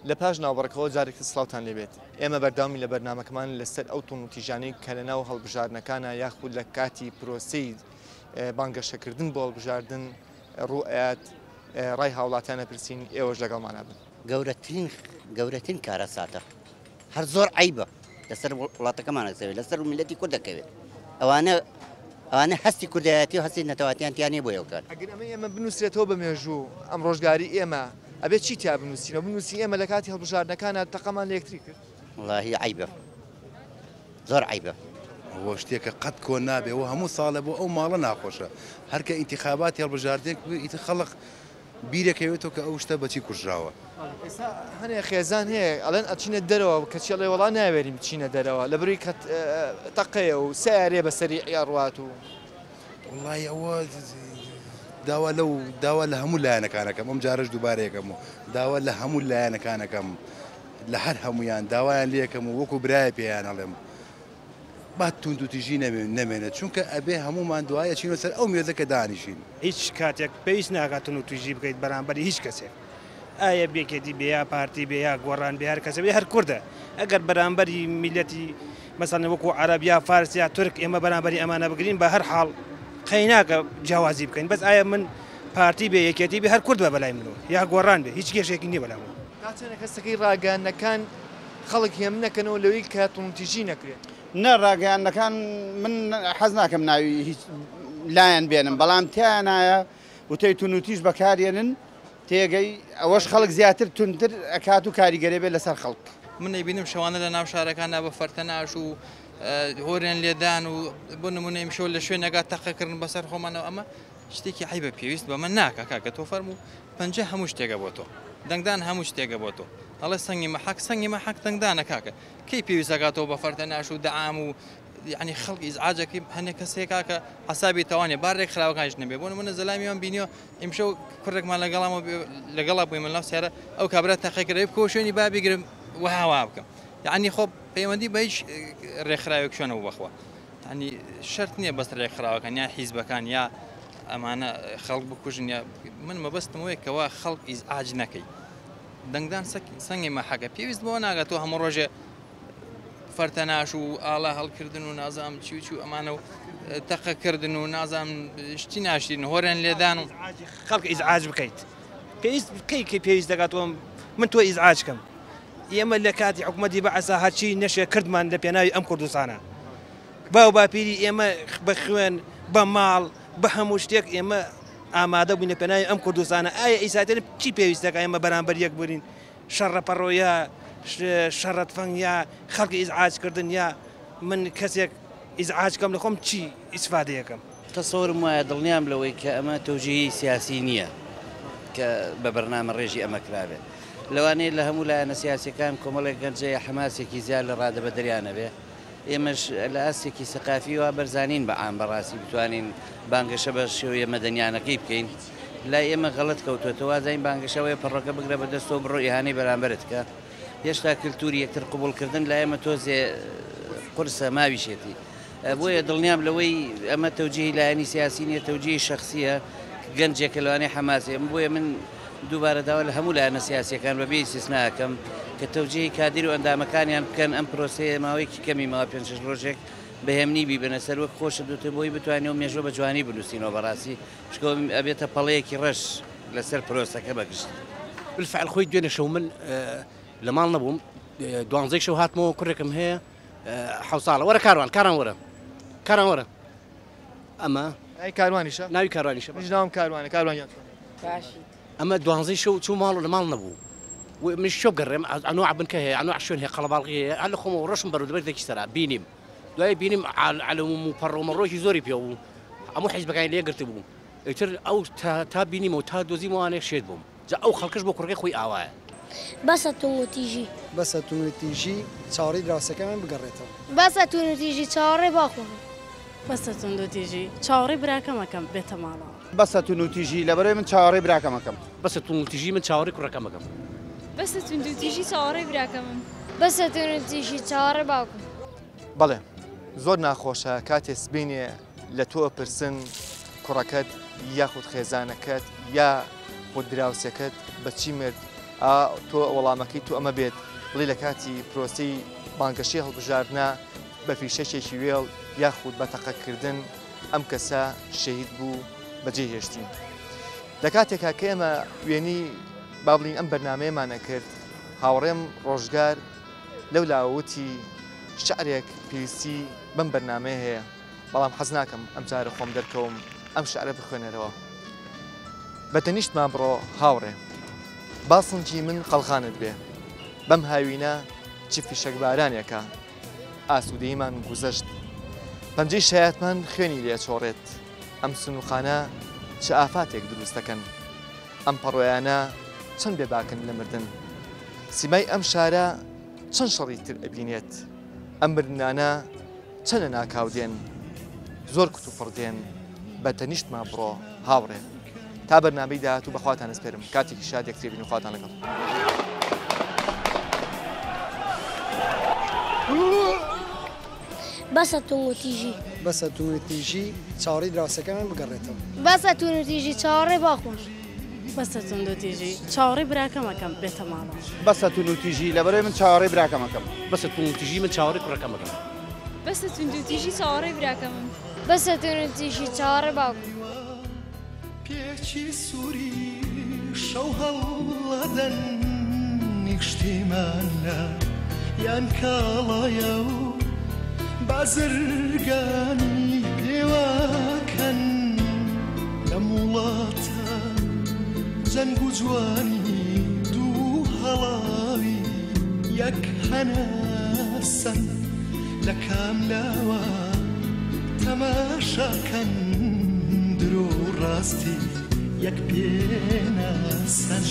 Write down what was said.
لە پاش ناوبڕەکەوە جارێکی سڵاوتان لێبێت. ئێمە بەردەوامی لە بەرنامەکەمان لەسەر ئەو توندوتیژانەی کە لە ناو هەڵبژاردنەکانە یاخود لە کاتی پرۆسەی بانگەشەکردن بۆ هەڵبژاردن ڕوو ئەیات ڕای هاوڵاتیان ئەپرسین، ئێوەش لەگەڵمانە بن. گەورەترین گەورەترین کارەساتە هەر زۆر عەیبە لەسەر وڵاتەکەمان ئەکەوێت لەسەر میللەتی کورد دەکەوێت ئەوانە ئەوانە هەستی کوردایەتی و هەستی نەتەواتیان تیا نییە بۆ ئەو کار. ئەگەر ئەمەی ئێمە بنووسرێتەوە بە مێژوو ئەم ڕۆژگاری ئێمە ئەبێ چی تیا بنووسینەوە؟ بنووسین ئێمە لە کاتی هەڵبژاردنەکانا تەقەمان لە یەکتری کرد؟ وەڵاهی عەیبە زۆر عەیبە. ئەوە شتێکە قەت کۆن نابێ و هەموو ساڵێ بۆ ئەو ماڵە ناخۆشە هەر کە ئینتیخاباتی هەڵبژاردنێک بوو ئیتر خەڵق بیرەکەوێتەوە کە ئەو شتە بەچی کوژراوە. ئێستا هەنێ خێزان هەیە ئەڵێن ئەچینە دەرەوە کەچی ئەڵێ وەڵا ناوێرین بچینە دەرەوە لەبەروی کە تەقەیە و سەیارەیە بەسەری ئەڕوات و. وەڵای ئەوە داوا لەو داوا لە هەموو لایەنەکانەکەم ئەم جارەش دووبارەیەکەم و داوا لە هەموو لایەنەکانەکەم لە هەر هەمویان داوایان لەکەم و وەکو برایە پێیان ئەڵێم با توندوتیژی نەمێنێت چونکە ئەبێ هەموومان دوای ئەچینەوە سەر ئەو مێزە کە دانیشین. هیچ کاتێک پێویست ناکات توندوتیژی بکەیت بەرامبەری هیچ کەسێک ئایا یەکێتی بێ یا پارتی بێ یا گۆڕان بێ هەر کەسێ بێ هەر کوردە ئەگەر بەرامبەری میلەتی مەسەڵەن وەکو عەرەب یا فارس یا تورک ئێمە بەرامبەری ئەمانە بگرین بە هەر حاڵ قەیناکە جیاوازی بکەین بەس ئایا من پارتی بێ یەکێتی بێ هەر کورد بە بەلای منەوە یا گۆڕان بێ هیچ کێشێکی نییە بەلامەوە. تا چەندە کەسەکەی ڕاگەیاندنەکان خەڵک هێمن نەکەنەوە لەوەی کە توندوتیژی نەکرێت؟ نا ڕاگەیاندنەکان من حەز ناکەم ناوی هیچ لایەن بێنم بەڵام تیانایە وتەی توندوتیژ بەکارێنن تێگەی ئەوەش خەڵک زیاتر توندتر ئەکات و کاریگەرێ بێت لەسەر خەڵک. من ئەیبینم شەوانە لە ناو شارەکاندا بە فەرتەناش و هۆرێن لێدان و بۆ نمونە ئیمشەو لە شوێنێکا تەقەکردن بەسەر خۆمانەوە ئەمە شتێکی عەیبە پێویست بەمە ناکا کاکە تۆ فەرموو پەنجە هەموو شتێکە بۆ تۆ دەنگدان هەموو شتێکە بۆ تۆ ئەڵێ سەنگی مەحەک سەنگی مەحەک دەنگدانە کاکە کەی پێویست ئەکات تۆ بە فەرتەناش و دەعام و یعنی خەڵک ئیزعاجەکەی هەنێک کەسێک کاکە حەسابی تەوانێ با ڕێکخراوەکانیش نەبێ بۆ نمونە زەلامی وان بینیوە ئیمشەو کوڕێکمان لەگەڵام لەگەڵا بووی من لەو سیارە ئەو کابرا تەقەی کرد بکەوە شوێنی با بیگرم وەها وا بکەم یعنی خۆ پەیوەندی بە هیچ ڕێکخراوێک شوێنەوە بەخوا یعنی شەرت نییە بەس ڕێکخراوەکان یا حیزبەکان یا ئەمانە خەڵک بکوژن یا من مەبەستم وەیە کەوا خەڵک ئیزعاج نەکەی دەنگدان سەنگی مەحەکە پێویست بەوە ناگات تۆ هەموو ڕۆژێ فەرتەناش و ئاڵا هەڵکردن و نازام چی و چی و ئەمانە و تەقەکردن و نازام شتی ناشرین هۆرێن لێدان و خەڵک ئیزعاج بکەیت پێویست کەی کە پێویست دەکات تۆ من تۆ ئیزعاج کەم ئێمە لە کاتی حکوومەتی بەعسا هەرچی نەشێ کردمان لە پێناوی ئەم کوردستانە باو باپیری ئێمە بە خوێن بە ماڵ بە هەموو شتێک ئێمە ئامادە بووین لە پێناوی ئەم کوردستانە ئایا ئیساتر چی پێویست دەکات ئێمە بەرامبەر یەک برین شەڕە پەڕۆ یا شەڕە تفەنگ یا خەڵکی ئیزعاج کردن یا من کەسێک ئیزعاج کەم لە خۆم چی ئیسفادەیەکەم. تەسەورم وایە دڵنیام لەوەی کە ئەمە تەوجیهی سیاسی نییە کە بە بەرنامە ڕێژی ئەمە کرابێت. لەوانەیە لە هەموو لایەنە سیاسیەکان کۆمەڵێک گەنج هەیە حەماسێکی زیاد لە ڕادەبەدەریان هەبێ. ئێمەش لە ئاستێکی سەقافی وا بەرزانین بە عام بەڕاستی بتوانین بانگەشە بە شێوەیە مەدەنیانەکەی بکەین. لای ئێمە غەڵەت کەوتووەتەوە وازانین بانگەشە ئەوەیە پەڕۆکە بگرە بە دەستەوە بڕۆ ئیهانەی بەرامبەرت کە. هێشتا کلتوری یەکتر قبوڵکردن لای ئێمە تۆزێ قورسە ماویشێتی. بۆیە دڵنیام لەوەی ئەمە تەوجیهی لایەنی سیاسی نییە تەوجیهی شەخسییە گەنجێکە لەوانەیە حەماسی ئەم بۆیە من دووبارە داوا لە هەموو لایەنە سیاسییەکان بەبێ ئیستیسنا ئەکەم کە تەوجیهی کادیر و ئەندامەکانیان بکەن ئەم پرۆسەیە ماوەیەکی کەمی ماوە پێنج شەش ڕۆژێک بە هێمنی بیبەنە سەر وەک خۆشت وتت بۆی بتوانین ئەو مێژووە بە جوانی بنووسینەوە بەڕاستی چونکە ئەبێتە پەڵەیەکی ڕەش لەسەر پرۆسەکە بە گشتی. بالفعل خۆی دوێنێ شەو من لە ماڵ نەبووم دوانزەی شەو هاتمەوە کوڕێکم هەیە حەو ساڵە وەرە کاروان کاران وەرە کاران وەرە ئەمە ناوی کاروانیشە ناوی کاروانیشە منیش ناوم کاروانە کاروان گیان چۆنی باشی ئەمە دوانزەی شەو چوو ماڵ لە ماڵ نەبوو و منیش چۆ بگەڕێم ئەنوع بنکە هەیە ئەنوع شوێن هەیە قەڵەباڵغی هەیە هەر لە خۆمەوە ڕۆشم بەرەو دەبەردێکی سەرا بینیم دوای بینیم عەلەم و پەڕۆ مەڕۆکی زۆری پێ بوو هەموو حیزبەکانی لێ گرتبوو ئیتر ئەو تا بینیمەوە تا دۆزیمەوانێ شێت بووم جا ئەو خەڵکەش بۆ کوڕەکەی خۆی ئاوایە. بەسە توندوتیژی. بەسە توندوتیژی، چاوەڕێی دراوسێکەمن بگەڕێتەوە. بەسە توندوتیژی، چاوەڕێی باوکمەکەم. بەسە توندوتیژی، چاوەڕێی براکەم ئەکەم بێتە ماڵەوە. بەسە توندوتیژی، لەبەرئەوەی من چاوەڕێی براکەم ئەکەم. بەسە توندوتیژی، من چاوەڕێی کوڕەکەم ئەکەم. بەسە توندوتیژی، چاوەڕێی براکەمم. بەسە توندوتیژی، چاوەڕێی باوکم. بەڵێ زۆر ناخۆشە کاتێ سبەینێ لە تۆ ئەپرسن کوڕەکەت یاخود خێزانەکەت یا خود دراوسێکەت بە چی مرد؟ تۆ وەڵامەکەی تۆ ئەمە بێت بڵێ لە کاتی پرۆسەی بانگەشەی هەڵبژاردنە بە فیشەکێکی وێڵ یاخود بە تەقەکردن ئەم کەسە شەهید بوو بەجێ هێشتین. لە کاتێکا کە ئێمە وێنی با بڵین ئەم بەرنمەیەمانە کرد، هاوڕێم ڕۆژگار لەو لاوەتی شعرێک پێویستی بەم بەرنمەیە هەیە، بەڵام حەز ناکەم ئەم جارە خۆم دەرکەوم ئەم شعرە بخوێنەرەوە. بە تەنیشتمان بڕۆ هاوڕێ، با سنگی من قەڵغانت بێ، بەم هاوینە چ فیشەکبارانێکە، ئاسوودەییمان گوزەشت، پەنجەی شایەتمان خوێنی لێ ئەچۆڕێت، ئەم سنووقانە چ ئافاتێک دروست دەکەن، ئەم پەڕۆیانە چەند بێباکن لە مردن، سیمای ئەم شارە چەند شەڕی تر ئەبینێت، ئەم مردنانە چەند لەناکاو دێن، زۆر کتوپڕ دێن، بە تەنیشتمان بڕۆ هاوڕێ. تا بەرنامەی داهاتوو بەخواتان ئەسپێرم، کاتێکی شاد یەکتری بین و خواتان لەگەڵ. بەسە توندوتیژی. بەسە توندوتیژی چاوەڕێی دراوسێکەمان بگەڕێتەوە. بەسە توندوتیژی چاوەڕێی باوکمم. بەسە توندوتیژی چاوەڕێی براکەم ئەکەم بێتە ماڵەوە. بەسە توندوتیژی لەبەرەوەی من چاوەڕێی براکەم ئەکەم. بەسە توندوتیژی من چاوەڕێی کوڕەکەم ئەکەم. بەسە توندوتیژی چاوەڕێی براکەمم. بەسە توندوتیژی چاوەڕێی باوکم. پێچی سووری شەو هەڵەدەن نیشتیمانە یان کاڵایە و بازرگانی پێواکەن لەم وڵاتە جەنگ و جوانی دوو هەڵاوی یەک هەناسەن لە کام لاوە تەماشاکەن درۆ و ڕاستی یەک پێناسەن.